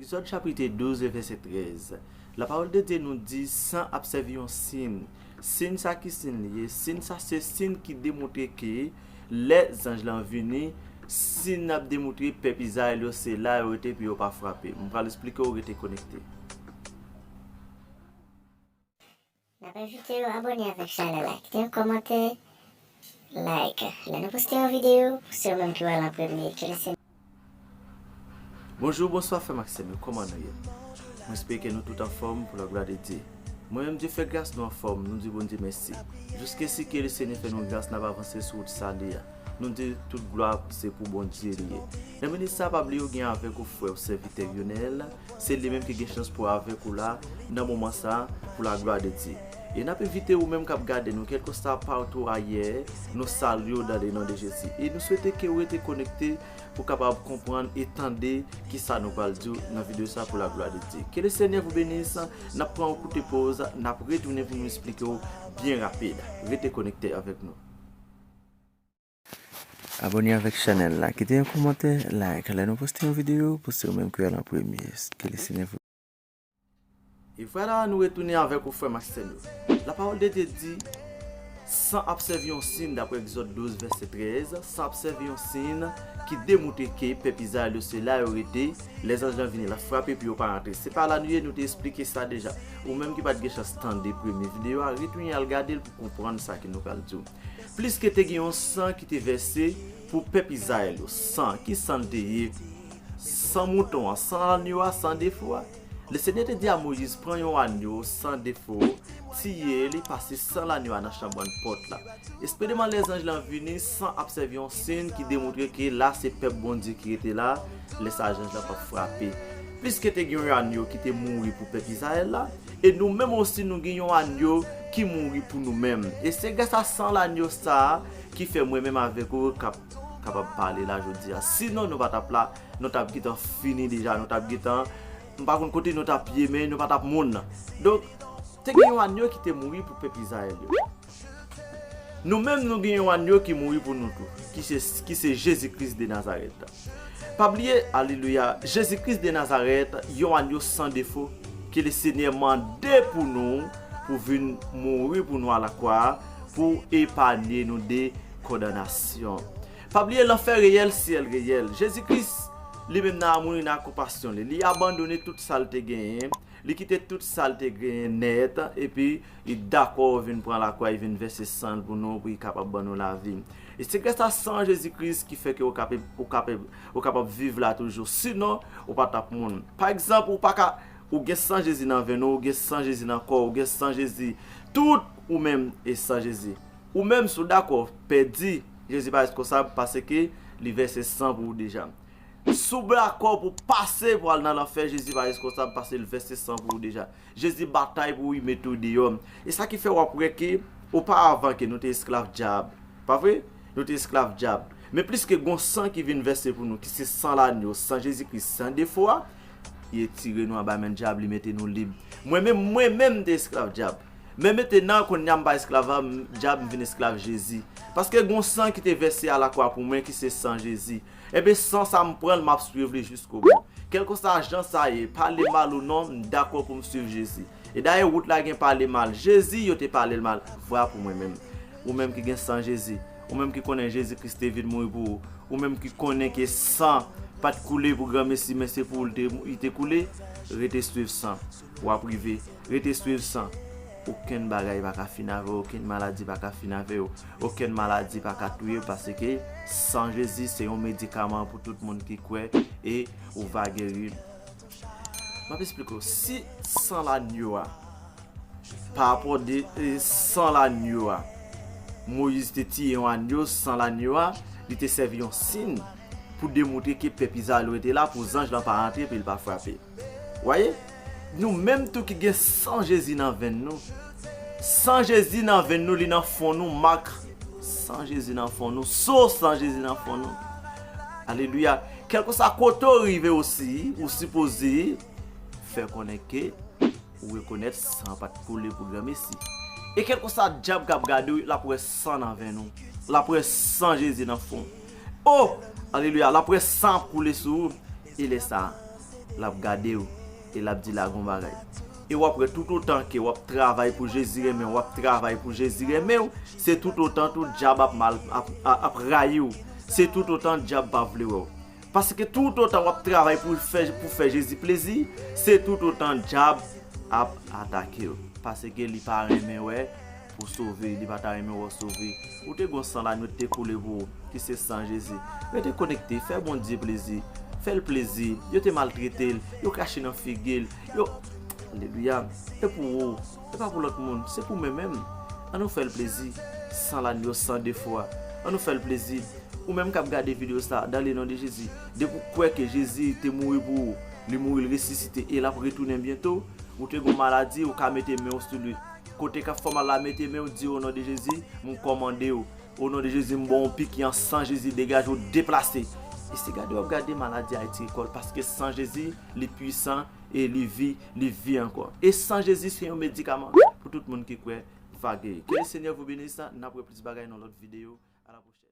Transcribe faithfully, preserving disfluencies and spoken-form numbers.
Egzòd chapit douz, vèsè trèz. Lapawòl de Dye nou di, san ap sèvi yon siy. Siy sa, ki siy li ye? Siy sa se siy ki demontre ke lè zanj lan vini, siy n ap demontre pèp Izrayèl yo se la yo rete pou yo pa frape. M pral esplike w, rete konekte. N ap envite w abòne avèk chanèl la, kite yon kòmantè, like. Lè nou poste yon videyo, se ou menm ki wè l an premye. Ke le Senyè. Bonjou, bonswa, frè m ak sè m yo, kòman nou ye? Mwen espere ke nou tout anfòm pou la glwa de Dye. Mwen menm, Dye fè gras, nou anfòm, nou di Bondye mèsi. Jiskesi ke le Senyè fè nou gras, n ap avanse sou wout sali a. Nou di tout glwa se pou Bondye li ye. Nan minit sa, pa bliye w gen avèk ou frè w sèvitè Lionel. Se li menm ki gen chans pou avèk ou la nan moman sa, pou la glwa de Dye. E n ap envite ou menm k ap gade nou, kèlkeswa patou ayè, nou salye w dans le nom de Jésus. E nou swete ke w rete konekte pou w kapab konprann e tande kisa nou pral di w nan videyo sa pou la glwa de Dye. Ke le Senyè vous bénisse. N ap pran yon koute poz, n ap retounen pou nou esplike w byen rapid. Rete konekte avèk nou. Abòne avèk chanèl la, kite yon kòmantè, like. Lè nou poste yon videyo, pou se ou menm ki wè l an premye. Ke le Senyè vous. E vwala, nou retounen avèk ou, frè m ak sè m yo. Lapawòl de Dye di, san ap sèvi yon siy, daprè Egzòd douz, vèsè trèz, san ap sèvi yon siy ki demontre ke pèp Izrayèl yo se la yo rete, lè zanj lan vini, l ap frape pou yo pa rantre. Se pa la nou ye, nou te esplike sa deja. Ou menm ki pa t gen chans tande premye videyo a, retounen al gade l pou konprann sa ke nou pral di w. Pliske te gen yon san ki te vèse pou pèp Izrayèl yo. San, ki san l te ye? San mouton an, san lanyo a, san defo a. Lesenyè te di a Moyiz, pran yon anyo san defo, tiye li, pase san lanyo a nan chanbrann pòt la. Espesyalman lè zanj lan vini, san ap sèvi yon siy ki demontre ke la se pèp Bondye ki rete la, lè sa zanj lan p ap frape. Pliske te gen yon anyo ki te mouri pou pèp Izrayèl la, e nou menm osi nou gen yon anyo ki mouri pou nou menm. E se gras a san lanyo sa a ki fè mwen menm avèk ou kap, kapab pale la jodi a. Sinon nou pa t ap la, nou t ap gentan fini deja, nou t ap gentan, m pa konn kote nou t ap ye, men nou pa t ap moun. Donk, te gen yon anyo ki te mouri pou pèp Izrayèl yo. Nou menm, nou gen yon anyo ki mouri pou nou tou, ki se, ki se Jezi Kris de Nazarèt. Pa bliye, alelouya, Jezi Kris de Nazarèt, yon anyo san defo, ke Lesenyè mande pou nou, pou vin mouri pou nou alakwa, pou epanye nou de kondanasyon. Pa bliye, lanfè reyèl, syèl reyèl. Jezi Kris, li menm nan amou li, nan konpasyon li, li abandone tout sa l te genyen, li kite tout sa l te genyen nèt, epi li dakò vin pran lakwa, li vin vèse san l pou nou, pou li kapab ban nou lavi. E se gras a san Jezi Kris ki fè ke ou kapab, ou kapab, ou kapab viv la toujou. Sinon, ou pa t ap moun. Pa egzanp, ou pa ka, ou gen san Jezi nan venn ou, ou gen san Jezi nan kò w, ou gen san Jezi, tout ou menm e san Jezi. Ou menm, si w dakò pèdi, Jezi pa reskonsab paske li vèse san pou ou deja. Si w dakò pou w pase pou al nan lanfè, Jezi pa reskonsab paske l vèse san pou ou deja. Jezi batay pou w, li mete w deyò. E sa ki fè w ap wè ke oparavan ke nou te esklav dyab. Pa vre? Nou te esklav dyab. Men pliske gon san ki vin vèse pou nou, ki se san lanyo, san Jezi Kris, san defo a, li retire nou anba men dyab, li mete nou lib. Mwen menm, mwen menm, m te esklav dyab. Men mentnan, kounye a m pa esklav a, m, dyab, m vin esklav Jezi. Paske gon san ki te vèse alakwa pou mwen, ki se san Jezi. Enben, san sa m pran l, m ap swiv li jiskobou. Kèlkeswa jan sa ye, pale mal ou non, m dakò pou m swiv Jezi. E dayè, wout la gen pale mal. Jezi, yo te pale l mal. Vwa pou mwen menm. Ou menm ki gen san Jezi. Ou menm ki konnen Jezi Kris te vin mouri pou ou. Ou menm ki konnen ke san pa t koule pou granmesi, men se pou ou l te, li te koule. Rete swiv san. W ap rive. Rete swiv san. Okenn bagay pa ka fin avè w, okenn maladi pa ka fin avè w, okenn maladi pa ka touye w, paske san Jezi se yon medikaman pou tout moun ki kwè e ou va geri. M ap esplike w, si san lanyo a, pa rapò de, e, san lanyo a, Moyiz te tiye yon anyo, san lanyo a, li te sèvi yon siy pou demontre ke pèp Izrayèl yo te la, pou zanj lan pa rantre, pou l pa frape. Wè, nou menm tou ki gen san Jezi nan venn nou. San Jezi nan venn nou, li nan fon nou, mak san Jezi nan fon nou, so san Jezi nan fon nou. Alelouya. Kèlkeswa kote w rive osi, ou sipoze fè konnen ke ou rekonèt san pa t koule pou granmesi. E kèlkeswa dyab k ap gade w, l ap wè san nan venn ou. L ap wè san Jezi nan fon w. O! Alelouya! L ap wè san ap koule sou ou. E lè sa a, l ap gade w e l ap di la gon bagay. E w ap wè toutotan ke w ap travay pou Jezi renmen w, w ap travay pou Jezi renmen w, se toutotan tou dyab ap mal, ap, ap rayi w. Se toutotan dyab pa vle wè w. Paske toutotan w ap travay pou fè, pou fè Jezi plezi, se toutotan dyab ap atake w. Paske li pa renmen wè ou sove, li pa ta renmen wè w sove. Ou te gon san lanyo te koule pou ou, ki se san Jezi. Rete konekte, fè Bondye plezi, fè l plezi. Yo te maltrete l, yo krache nan figi l, yo, alelouya, e pou ou, e pa pou lòt moun, se pou mwen menm. An nou fè l plezi, san lanyo, san defo a. An nou fè l plezi. Ou menm k ap gade videyo sa, dans le nom de Jésus, depi w kwè ke Jezi te mouri pou ou, li mouri, l resisite e l ap retounen byento, ou te gon maladi, ou ka mete men w sou li. Kote k ap fè w mal la, mete men w, di, "O non de Jezi, m kòmande w. O non de Jezi, m ba w yon piki an san Jezi, degaje w, deplase." E se gade w ap gade maladi a retire kò l, paske san Jezi, li pwisan e li vi, li vi ankò. E san Jezi se yon medikaman pou tout moun ki kwè va geri. Ke le Senyè vous bénisse, n ap wè plis bagay nan lòt videyo. A la pwochèn.